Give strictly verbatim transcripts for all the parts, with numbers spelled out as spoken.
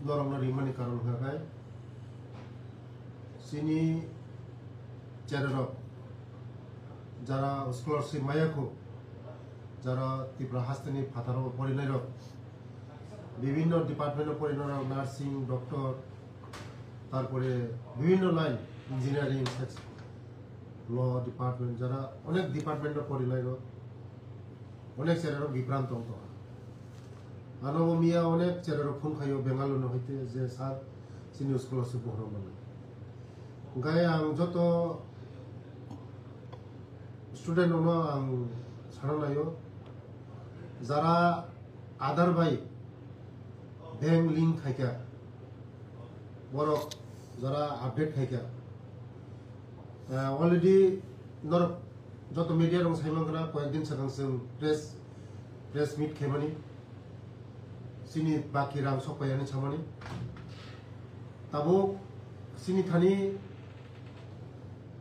Norokno rimani karon hwnkha khe chini chererok jara scholarship maya kho, jara Tripura hasteni phataro porinairok, bibhinno department o porinairok, nursing, doctor, tarpore bibhinno line, engineering, law department, jara onek department o porinairok, onek chererok bibranto wng tongkha. Ano bo miya onek chererok phone khaio Bengaluru no hoite je, "Sir, chini scholarship bohrok manwi." Hwnkhe ang joto student rokno ang sana naio, jara Aadhaar bai bank link khaikha, borok jara update khaikha, ah, already norok joto media rok sai mankha, koyek din swkang chwng press, press meet khaimani, chini baki rang sok paiyani samani. Tabuk chini thani,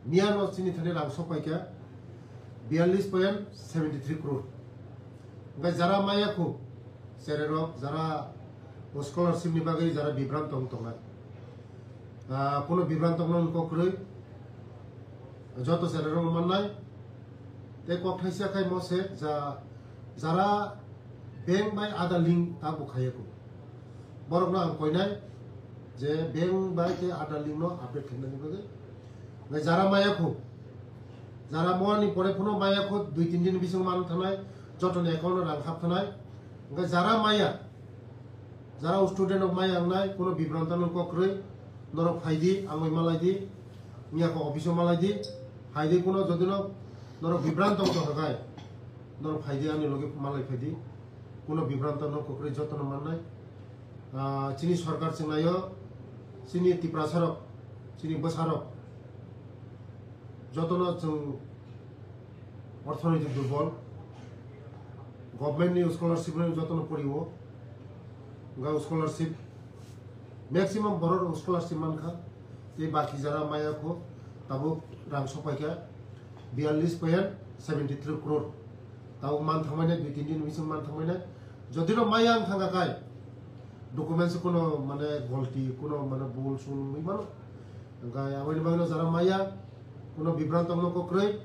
miyano chini thani rang sok paikha biyallis point seventy three crore. Hwnkhe jara maya kho, chererok jara scholarship ni bagwi jara bibranto wng tongnai. Ah, kuno bibranto wngno wng kok kwrwi, joto chererok mannai. Tei kok thaisa khai mo se ja, jara bank bai Aadhaar link abo khaiya kho. Borokno ang koinai je bank bai tei Aadhaar link no update khainani bagwi. Hwnkhe jara maya kho, jara moani pore phano maya kho, dui tin din bising man thanai, jotoni account o rang hap thanai. Hwnkhe jara maya, jara student rok maya wngnai, kuno bibranto no kok kwrwi, norok phaidi, ang bai malai di, miya kho office o malai di, phaidi kuno jodi no norok bibranto wng tongkha khai, norok phaidi ani logi malai phaidi, kuno bibranto no kok kwrwi jotono mannai. Ah, chini sorkar chwngnaio, chini Tiprasa rok, chini bwsa rok, jotono chwng orthonoitik durbol, government ni scholarship rok jotono poriwo, hwnkhe scholarship maximum borok rok scholarship mankha, tei baki jara maya kho tabuk rang sopaikha biyallis point seventy three crore, tabuk man thangmani dui tin din bising man thangmani, jodi rok maya wng thangkha khai documents kuno mane golti kuno mane bul sul wngwi mano, hwnkhe aboni bagwino jara maya, kuno bibranto wngno kok kwrwi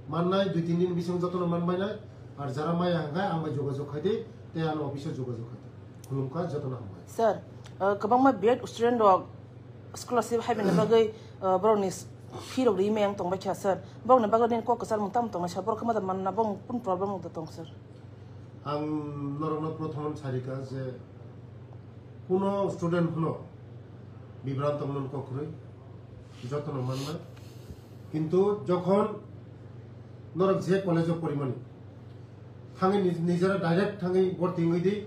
mannai, dui tin din bising jotono manbainai, ar jara maya hwnkhe ang bai jogajog khai di, tei ano office o jogajog khai di. Khulumkha, jotono hambai. Sir, uh, kwbangma B Ed student rok scholarship hai mani bagwi, uh, borokni fee rok ri maya wng tongbai kha, sir. Borokni bagwi nini kok kwchar mung tamo tongnai, sir? Borok khe ma da manna, bong kun problem rok da tong, sir? Ang norokno prothomon sarikha je kuno student phano bibranto wngmani kok kwrwi, jotono manna. Kintu jokhon norok je college o porimani, thangwi ni-, nijera direct thangwi borti wngwi di,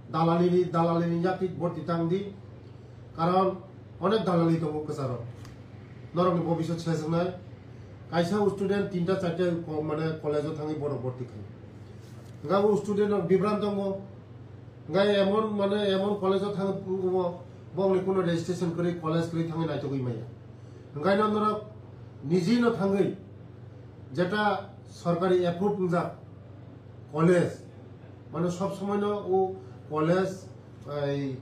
dalali ni, dalali ni yakti borti tang di, karon onek dalali tongo kwcharo, norokni bobiswt sejwngnai. Kaisa student tinta charta ko-, mane college o thangwi borok borti khaio, hwnkhe abo student rok bibranto tongo. Hwnkhe emon mane emon college o thang wngkha bo, bongni kuno registration kwrwi college kwrwi thangwi naitugwi maya. Hwnkhe no norok niji no thangwi jeta sorkari approve wngjak college, mane sob somoi no o college, ai,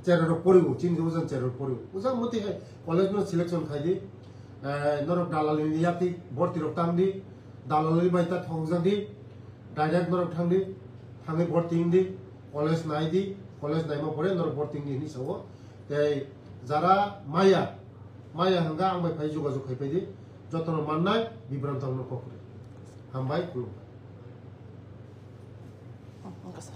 chererok poriwo, chini ujang chererok poriwo. Ujang moti hai college no selection khai di, eh, norok dalali ni yakti borti rok tang di, dalali bai ta thokjak di, direct norok thang di, thangwi borti wng di, college nai di, college naima pore norok borti wng di hinwi sao. Tei jara maya, maya hwnkha ang bai phai jogajog khai phai di, jotono mannai, bibranto wngno kok kwrwi. Hambai, khulumbai. Hmm, okay, sir.